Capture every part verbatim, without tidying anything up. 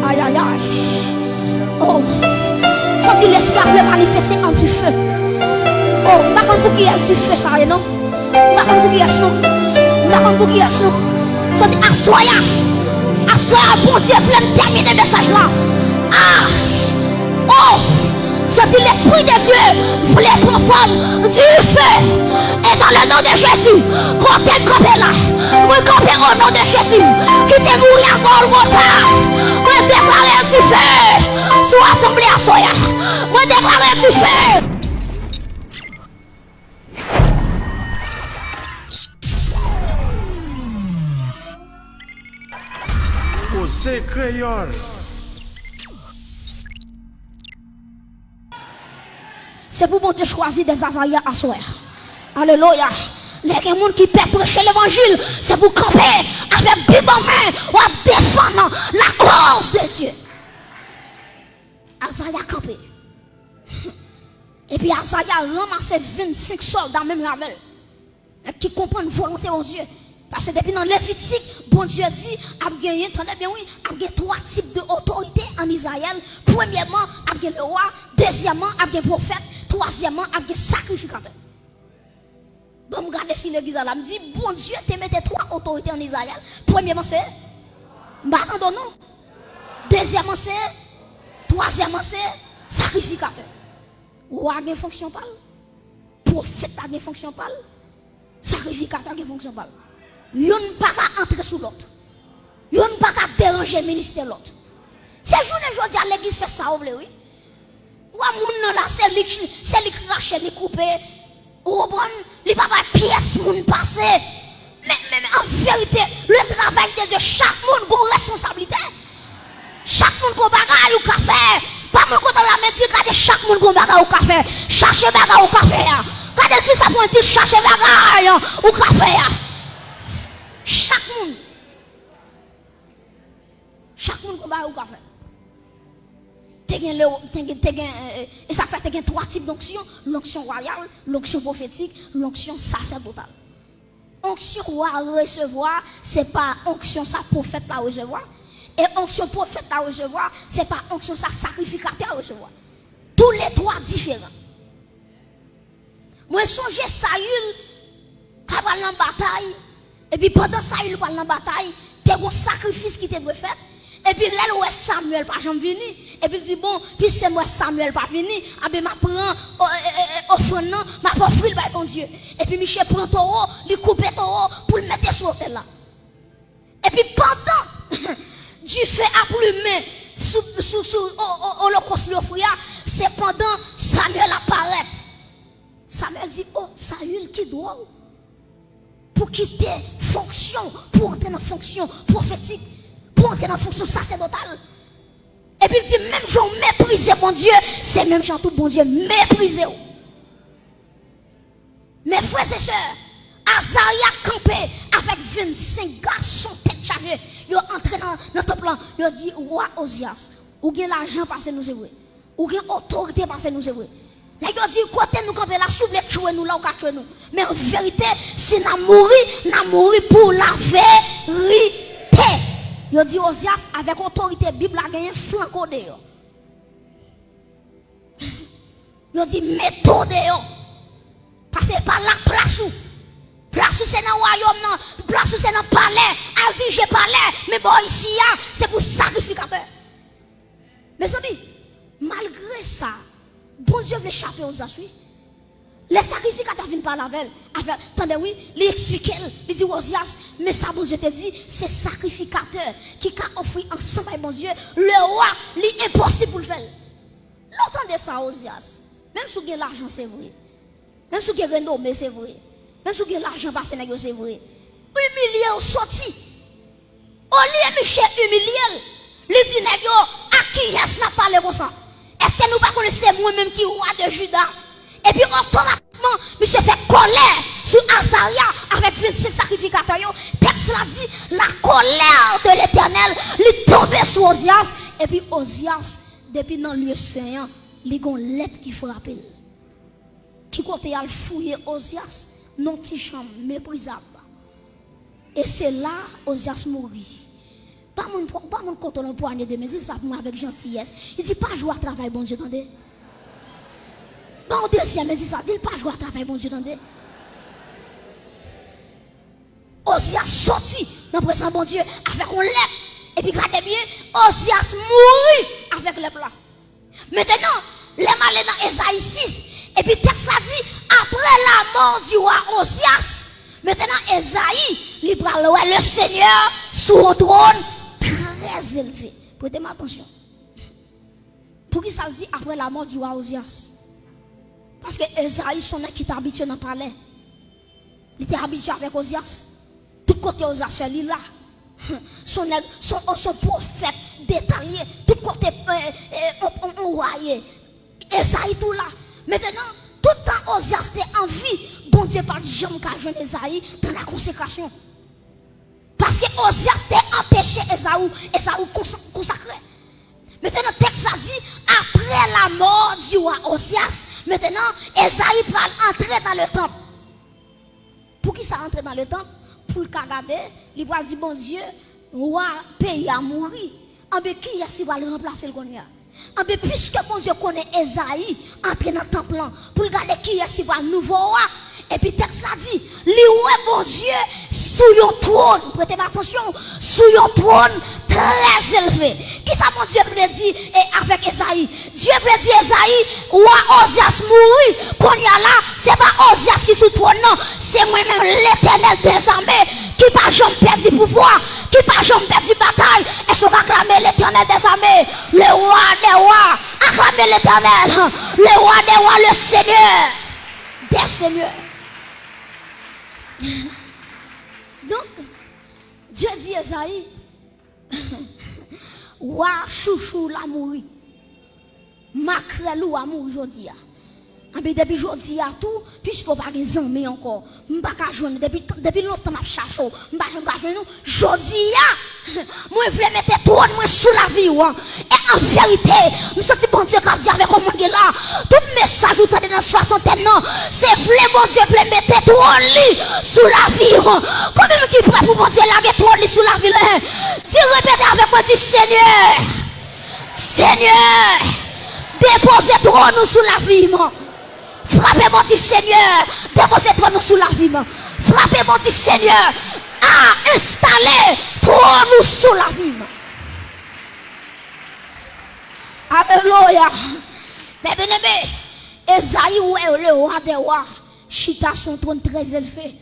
Ayayay. Oh. Santi Lespri a vle manifeste an dife. Oh, m pa konn pou kiyès dife sa ye non. M pa konn pou kiyès non. M pa konn pou kiyès non. Santi aswè a. Aswè a Bondye vle m tèmine mesaj la. Ah. Oh. Santi Lespri de Dye vle pran fòm dife. E dan le non de Jezi, kote m kanpe la, mwen kanpe o non de Jezi ki te mouri a Gòlgota. Mwen deklare dife sou asanble aswè a. Mwen deklare dife. Koze Kreyòl. Se pou Bondye chwazi de Azarya aswè a. Alelouya. Lè gen moun ki pè preche levanjil, se pou kanpe avèk Bib an men, w ap defann lakoz de Dye. Azarya kanpe. Epi Azarya ranmase vennsenk sòlda menm avè l. Nèg ki konprann volonte Bondye. Paske depi nan Levitik, Bondye di ap genyen, tande byen wi, ap gen twa tip de otorite ann Izrayèl. Premyèman, ap gen lewa, dezyèmman, ap gen pwofèt, twazyèmman, ap gen sakrifikatè. Bon, m gade si legliz la, m di, Bondye te mete twa otorite ann Izrayèl. Premyèman, se, m pa tande w non. Dezyèmman, se, twazyèmman, se sakrifikatè. Wa gen fonksyon pa l. Pwofèt la gen fonksyon pa l. Sakrifikatè gen fonksyon pa l. Youn pa ka antre sou lòt. Youn pa ka deranje ministè lòt. Se jounen jodi a legliz fè sa yo vle wi. Ou wè moun nan la, se li k, se li k rache, li koupe. Ou konprann? Li pa bay pyès moun pase. Men, men, men an verite, le travay de Dye, chak moun gon responsablite. Chak moun gon bagay ou ka fè. Pa mwen kote la, men di gade chak moun gon bagay ou ka fè. Chache bagay ou ka fè a. Gade di sa pou mwen di chache bagay ou ka fè a. Chak moun. Chak moun gon bagay ou ka fè. Te gen le, te gen, te gen, e, e, e sa fè te gen twa tip donksyon, lonksyon wayal, lonksyon pwofetik, lonksyon sasèdotal. Onksyon wa resevwa, se pa onksyon sa pwofèt la resevwa. E onksyon pwofèt la resevwa, se pa onksyon sa sakrifikatè a resevwa. Toulètwa diferan. Mwen sonje Sayil t apral nan batay, epi pandan Sayil pral nan batay, te gon sakrifis ki te dwe fèt, epi lè l wè Samyèl pa janm vini, epi l di, bon, piske m wè Samyèl pa vini, anben m ap pran o-, e, e, e, ofrann nan, m ap ofri l bay Bondye. Epi misye pran towo, li koupe towo pou l mete sou otèl la. Epi pandan dife ap limen sou, sou, sou o, o, olokòs li ofri a, se pandan Samyèl ap parèt. Samyèl di, o, Sayil, ki dwòl. Pou kite fonksyon, pou antre nan fonksyon pwofetik, pou antre nan fonksyon sasèdotal. Epi l di, menm jan w meprize Bondye, se menm jan tou Bondye meprize w. Men frè e sè, Azarya kanpe avèk vennsenk gason tèt chaje. Yo antre nan, nan tanp lan, yo di, wa Ozyas, ou gen lajan pase nou, se vre. Ou gen otorite pase nou, se vre. Nèg yo di, kote nou kanpe la, si w vle tchwe nou la, ou ka tchwe nou. Men an verite, si n a mouri, n a mouri pou laverite. Yo di, Ozyas, avèk otorite Bib la genyen, flanke w deyò. Yo di, mete w deyò. Paske e pa la k plas ou. Plas ou se nan wayòm nan. Plas ou se nan palè. Al dirije palè. Men bò isi a, se pou sakrifikatè. Mezanmi, malgre sa, Bondye vle chape Ozyas wi. Lè sakrifikatè a vin pale avè l, avè, tande wi, li eksplike l, li di, Ozyas, men sa Bondye te di, se sakrifikatè ki ka ofri ansanm ak Bondye, le wa, li enposib pou l fè l. Lè w tande sa, Ozyas, menm si w gen lajan, se vre. Menm si w gen renome, se vre. Menm si w gen lajan pase nèg yo, se vre. Imilye w soti. Olye misye imilye l, li di nèg yo, ak kiyès n ap pale konsa? Èske nou pa konnen se mwen menm ki wa de Jida? Epi otomatikman, misye fè kòlè sou Azarya avèk vennsenk sakrifikatè yo. Tèks la di, la colère de l'Éternel, li tonbe sou Ozyas. Epi Ozyas, depi nan lye sen an, li gon lèp ki frape l. Ki kote y al fouye Ozyas nan ti chanm meprizab. E se la Ozyas mouri. Ba moun, ba moun konte yon pwanye de men, di sa pou mwen avèk jantiyès. Li di, pa jwe a travay Bondye, tande. Ba yon dezyèm men, di sa, di l pa jwe a travay Bondye, tande. Ozyas soti nan prezans Bondye avèk yon lèp. Epi gade byen, Ozyas mouri avèk lèp la. Mentnan, lè m ale nan Ezayi sis, epi tèks la di, après la mort du roi Ozias, mentnan Ezayi, li pral wè le Seigneur sou yon twòn trè elve. Prete m atansyon. Poukisa l di après la mort du roi Ozias? Paske Ezayi se yon nèg ki te abitye nan palè. Li te abitye avèk Ozyas. Tout kote Ozyas fè, li la. Se yon nèg, se yon, se yon pwofèt detalye. Tout kote, e, e, on, on, on wa ye. Ezayi tou la. Mentnan, tout tan Ozyas te an vi, Bondye pa t janm ka jwenn Ezayi dan la konsekrasyon. Paske Ozyas te anpeche Ezayi, Ezayi konsa-, konsakre. Mentnan, tèks la di, après la mort du roi Ozias, mentnan, Ezayi pral antre dans le temple. Poukisa antre dans le temple? Pou l ka gade, li pral di Bondye, wa peyi a mouri. Anben, kiyès ki pral ranplase l kounye a? Anben, piske Bondye konnen Ezayi antre nan tanp lan pou l gade kiyès ki pral nouvo wa, epi tèks la di, li wè Bondye sou yon twòn, prete m atansyon, sou yon twòn trè elve. Kisa Bondye vle di, e, avèk Ezayi? Dye vle di Ezayi, wa Ozyas mouri, kounye a la, se pa Ozyas ki sou twòn nan, se mwen menm, Letènèl dèzame, ki pa janm pèdi pouvwa, ki pa janm pèdi batay. Èske w ka aklame Letènèl dèzame, le wa dè wa? Aklame Letènèl, le wa dè wa, le Senyè dè senyè. Donk, Dye di Ezayi, wa chouchou w la mouri. Makrèl ou a mouri jodi a. Anben, depi jodi a tou, piske w pa gen zanmi ankò, m pa ka jwenn ou. Depi, depi lontan m ap chache w, m pa janm ka jwenn ou. Jodi a, mwen vle mete twòn mwen sou lavi w. E an verite, m santi Bondye k ap di avèk yon moun ki la, tout mesaj ou tande nan swasantèn nan, se vle Bondye vle mete twòn li sou lavi w. Konbyen moun ki prè pou Bondye lage twòn li sou lavi l? Di, repete avèk mwen, di, Senyè, Senyè, depoze twòn ou sou lavi m. Frape bò, di, Senyè, depoze twòn ou sou lavi m. Frape bò, di, Senyè, a, enstale twòn ou sou lavi m. Alelouya. Men byeneme, Ezayi wè le wa dè wa chita sou yon twòn trè elve.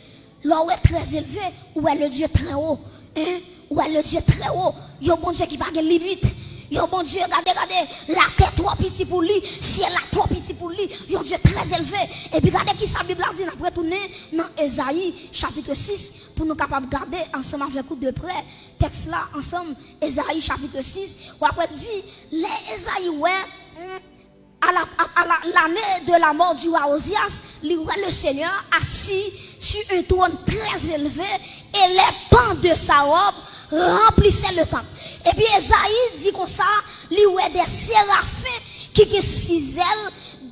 Lè w wè trè elve, ou wè le Dieu très haut. Hein? Ou wè le Dieu très haut. Yon Bondye ki pa gen limit. Yon Bondye, gade, gade, latè twò piti pou li, syèl la twò piti pou li. Yon Dye trè elve. Epi gade kisa Bib la di, n ap retounen nan Ezayi chapit sis pou nou kapab gade ansanm avèk ou de prè tèks la ansanm. Ezayi chapit sis, w ap wè di, lè Ezayi wè, à la, à, à la, l'année de la mort du roi Ozias, li wè le Seigneur assis sur un trône très élevé et les pans de sa robe remplissaient le temple. Epi Ezayi di konsa, li wè de serafen ki gen sis zèl,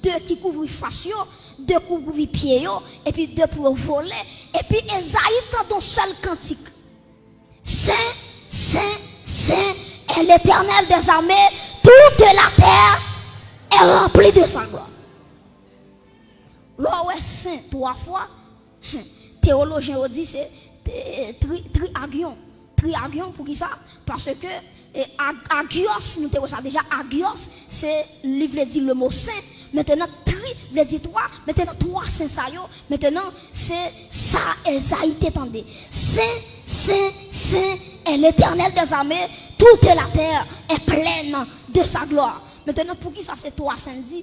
de ki kouvri fas yo, de kouvri pye yo, epi de pou yo vole. Epi Ezayi tande yon sèl kantik. Saint, saint, saint est l'Éternel des armées, toute la terre est remplie de sa gloire. Lè w wè sen twa fwa, teyolojyen yo di se te-, tri-, triagyon. Triagyon, poukisa? Paske, e, ag-, agios, nou te wè sa deja, agios, se, li vle di le mo sen. Mentnan, tri vle di twa. Mentnan, twa sen sa yo, mentnan, se sa Ezayi te tande. Saint, saint, saint est l'Éternel des armées, toute la terre est pleine de sa gloire. Mentnan, poukisa se twa sen l di?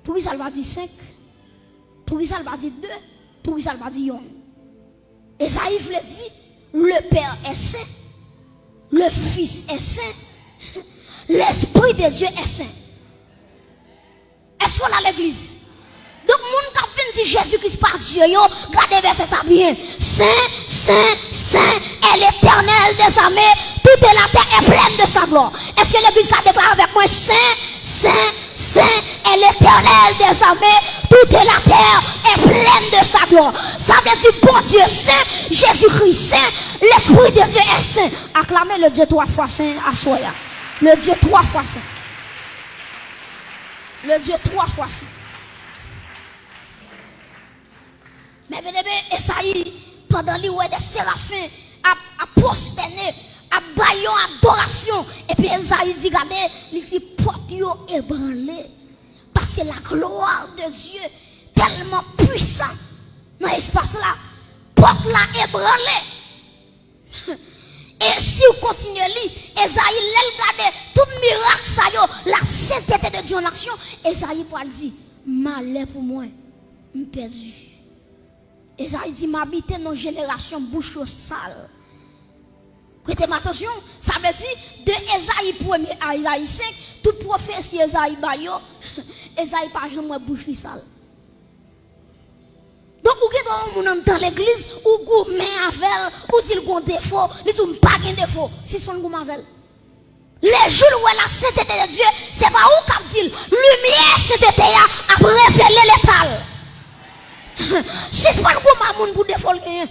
Poukisa l pa di senk? Poukisa l pa di de? Poukisa l pa di yonn? Ezayi vle di, le Père est saint, le Fils est saint, l'Esprit de Dieu est saint. Èske w la, legliz? Donk, moun k ap vin di Jezi Kris pa Dye yo, gade vèsè sa byen. Saint, saint, saint est l'Éternel des armées, toute la terre est pleine de sa gloire. Èske legliz ka deklare avèk mwen, saint, saint, saint est l'Éternel des armées, toute la terre est pleine de sa gloire. Sa vle di Bondye sen, Jezikri sen, Lespri de Dye est saint. Aklame le Dieu twa fwa sen aswè a. Le Dieu twa fwa sen. Le Dieu twa fwa sen. Men byeneme, Ezayi, pandan li wè de serafen ap, ap pwostène, ap bay yon adorasyon, epi Ezayi di, gade, li di, pòt yo ebranle. Paske la gloire de Dieu tèlman pwisan nan espas la, pòt la ebranle. E si w kontinye li, Ezayi, lè l gade tout mirak sa yo, la sainteté de Dieu en action, Ezayi pral di, malè pou mwen, m pèdi. Ezayi di, m abite nan jenerasyon bouch yo sal. Prete m atansyon, sa vle di, de Ezayi premye a Ezayi senk, tout pwofesi Ezayi bay yo, Ezayi pa janm wè bouch li sal. Donk, ou gen dwa yon moun anndan legliz, ou goumen avè l, ou di l gon defo, li di w m pa gen defo. Sispann goumen avè l. Lejou l wè la sainteté de Dieu, se pa ou k ap di l. Limyè sainteté a ap revele leta l. Sispann goumen ak moun pou defo l genyen.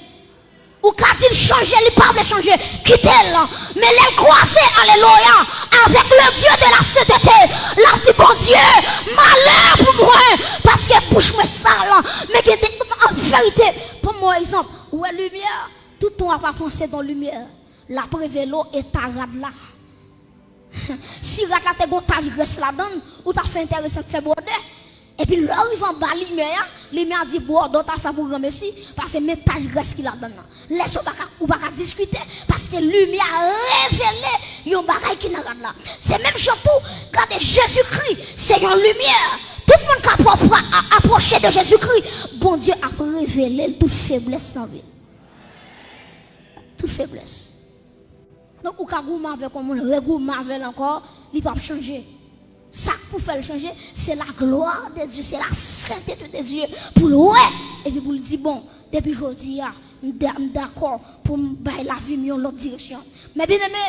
Ou ka di l chanje, li pa vle chanje, kite l. Men lè l kwaze, alelouya, avèk le Dieu de la sainteté, l ap di, Bondye, malè pou mwen, paske bouch mwen sal. Men gen de, an verite, pran mwen egzanp, ou wè limyè, tout tan w ap avanse nan limyè, l ap revele w eta rad la. Si rad la te gon tach grès ladan l, ou ta fè enteresan fè bwòdè. Epi lè w rive anba limyè a, limyè a di bwòdè w ta fè pou granmesi, paske men tach grès ki ladan l nan. Lè sa w pa ka, ou pa ka diskite, paske limyè a revele yon bagay ki nan rad la. Se menm jan tou, gade Jezikri, se yon limyè. Tout moun k ap apro-, a-, apwoche de Jezikri, Bondye ap revele l tout feblès nan vi l. Tout feblès. Donk, ou ka goumen avèk yon moun, regoumen avè l ankò, li p ap chanje. Sa k pou fè l chanje, se la gloire de Dieu, se la sainteté de Dieu, pou l wè, epi pou l di, bon, depi jodi a, m da-, m dakò pou m bay lavi m yon lòt direksyon. Men byeneme,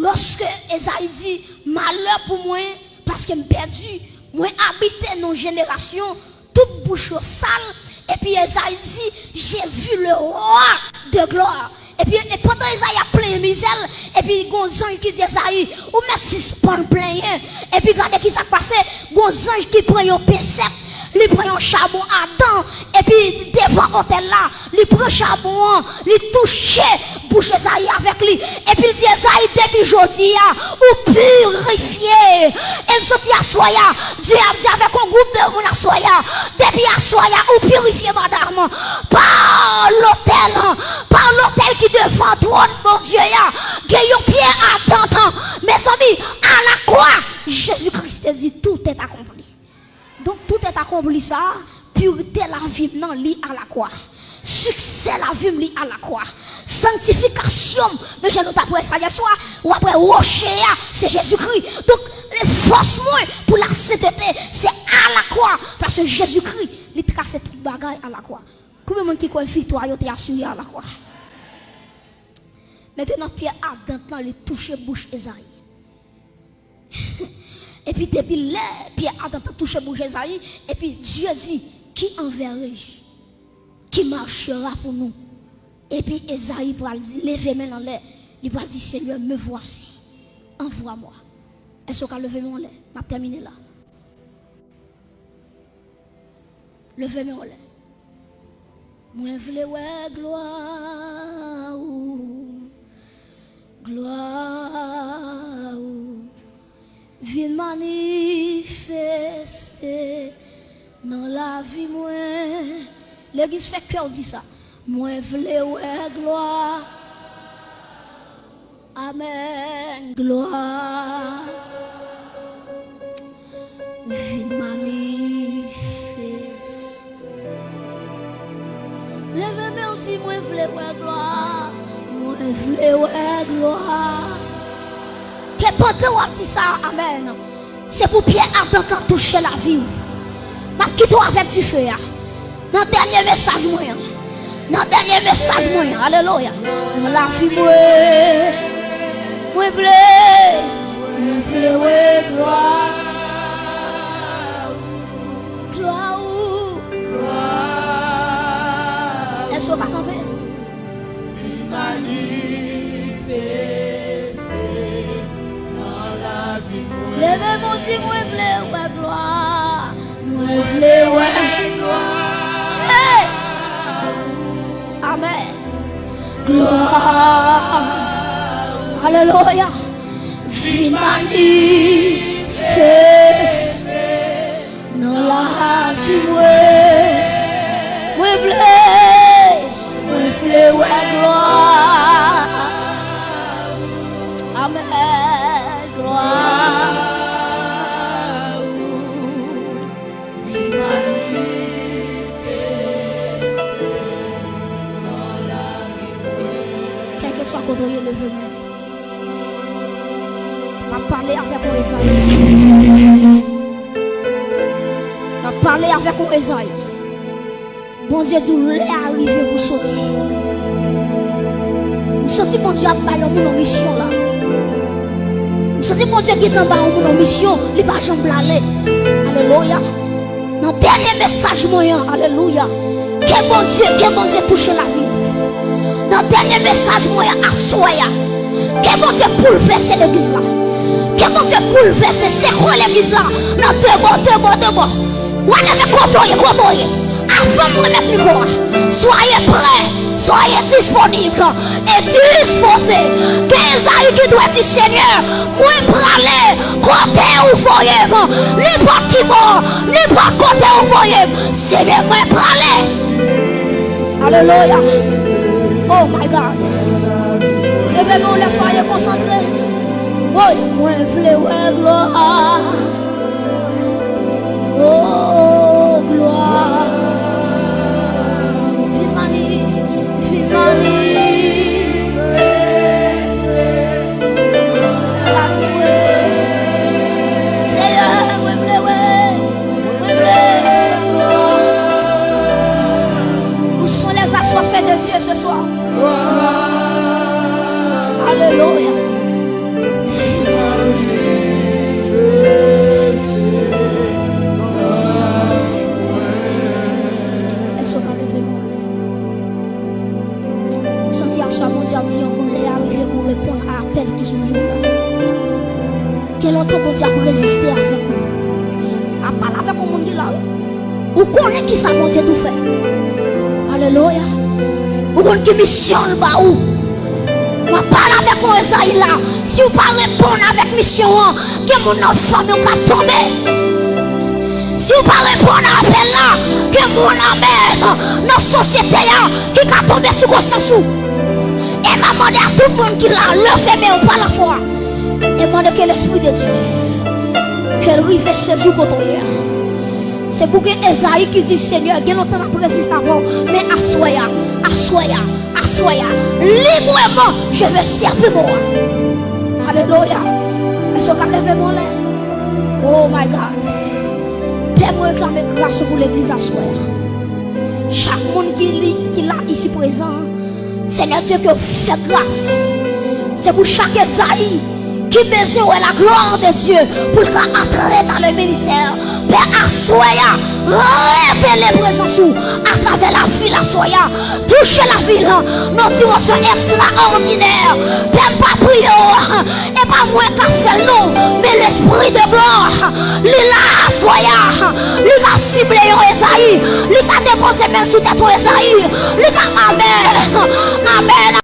lòske Ezayi di, malè pou mwen, paske m pèdi, mwen abite nan yon jenerasyon tout bouch yo sal, epi Ezayi di, j'ai vu le roi de gloire. Epi, e pandan Ezayi ap plenyen mizè l, epi gon zanj ki di Ezayi, ou mèt sispann plenyen. Epi gade ki sa k pase, gon zanj ki pran yon pensèt, li pran yon chabon adan, epi devan otèl la, li pran chabon an, li touche bouch Ezayi avèk li. Epi l di, Ezayi, depi jodi a, ou pirifye. E m soti aswè a, Dye ap di avèk yon gwoup de moun aswè a, depi aswè a, ou pirifye madanm, pa lotèl, pa lotèl ki devan twòn Bondye a, gen yon pyè adan. Mezanmi, alakwa, Jezi Kris te di, tout est accompli. Donk, tout est accompli sa, pirite lavi m nan, li alakwa. Siksè lavi m, li alakwa. Sanktifikasyon m, men jan nou t ap wè sa yèswa, w ap wè woche a, se Jezikri. Donk, fòs mwen pou la sentete, se alakwa, paske Jezikri, li trase tout bagay alakwa. Konbyen moun ki kwè viktwa yo te asire alakwa? Mentenan, pyè adan lan, li touche bouch Ezayi. Epi depi lè pyè adan lan touche bouch Ezayi, epi Dye di, qui enverrai-je? Qui marchera pour nous? Epi Ezayi pral di, leve men l anlè, li pral di, Seigneur, me voici, envoie-moi. Èske w ka leve men w anlè? M ap tèmine la. Leve men w anlè. Mwen vle wè glwa ou, glwa ou vin manifeste nan lavi mwen. Legliz, fè kè w di sa. Mwen vle wè glwa. Amèn. Glwa vin manifeste. Leve men w, di, mwen vle wè glwa. Mwen vle wè glwa. Ke pandan w ap di sa, amèn, se pou pyè adan lan touche lavi w. M ap kite w avèk dife a. Nan dènye mesaj mwen an. Nan dènye mesaj mwen an. Alelouya. Nan lavi mwen. Mwen vle. Mwen vle wè glwa. Glwa ou. Leve, Bondye, mwen vle wè glwa. Mwen vle wè glwa. Hey! Amèn. Glwa. Alelouya. Vin manifeste nan lavi mwen. Mwen vle, mwen vle wè glwa. Amèn. Glwa. Kèlkeswa kote w ye, leve men. M ap pale avèk yon Ezayi. M ap pale avèk yon Ezayi. Bondye di w lè a rive pou soti. M santi Bondye ap bay yon moun yon misyon la. M santi Bondye gentan bay yon moun yon misyon, li pa janm vle ale. Alelouya. Nan dènye mesaj mwen an, alelouya. Ke Bondye, ke Bondye touche lavi w. Nan dènye mesaj mwen an aswè a, ke Bondye boulvèse legliz la. Ke Bondye boulvèse, sekwe legliz la. Nan de bò, de bò, de bò. Whatever kote w ye, kote w ye. Avan m remèt mikwo a, soyez prêts, soyez disponibles et disposés. Gen Ezayi ki dwe di, Senyè, mwen prale kote ou voye m. Nenpòt ki bò, nenpòt kote ou voye m, Senyè, mwen prale. Alelouya. Oh my God. Leve men w lè, soyez concentrés. Woy, mwen vle wè glwa. Oh, glwa. Vin mani, vin mani. Seyè, mwen vle wè, mwen vle glwa. Où sont les assoiffés de Dieu ce soir? Alelouya. Èske w ka leve men w? M santi aswè a Bondye ap di yon moun lè a rive pou reponn a apèl ki sou vi w la. Gen lontan Bondye ap reziste avèk ou. M ap pale avèk yon moun ki la wi. Ou konnen ki sa Bondye dwe fè. Alelouya. Ou konn ki misyon l ba ou. M ap pale avèk yon Ezayi la. Si w pa reponn avèk misyon an, gen moun nan fanmi w k ap tonbe. Si w pa reponn a apèl la, gen moun anmè nan sosyete a ki ka tonbe sou konsyans ou. E m ap mande a tout moun ki la, leve men w pa lafwa. E mande ke Lespri de Dye, ke l rive sezi w kote w ye a. Se pou gen Ezayi ki di, Senyè, gen lontan m ap reziste avè w, men aswè a, aswè a, aswè a, libreman, je veux servir mon roi. Alelouya. Èske w ka leve men w anlè? Oh my God. Pè, mwen reklame gras ou pou legliz aswè a. Chak moun ki li, ki la isi prezan, Senyè Dye, ke w fè gras. Se pou chak Ezayi ki bezwen wè la gloire de Dieu pou l ka antre dans le ministère. Pè, aswè a, revele prezans ou atravè lavi l aswè a. Touche lavi l nan dimansyon ekstraòdinè. Pè, m pa priye w, e pa mwen k ap fè l non, men Lespri de glwa, li la aswè a. Li ka sible yon Ezayi, li ka depoze men l sou tèt yon Ezayi, li ka, amèn, amèn.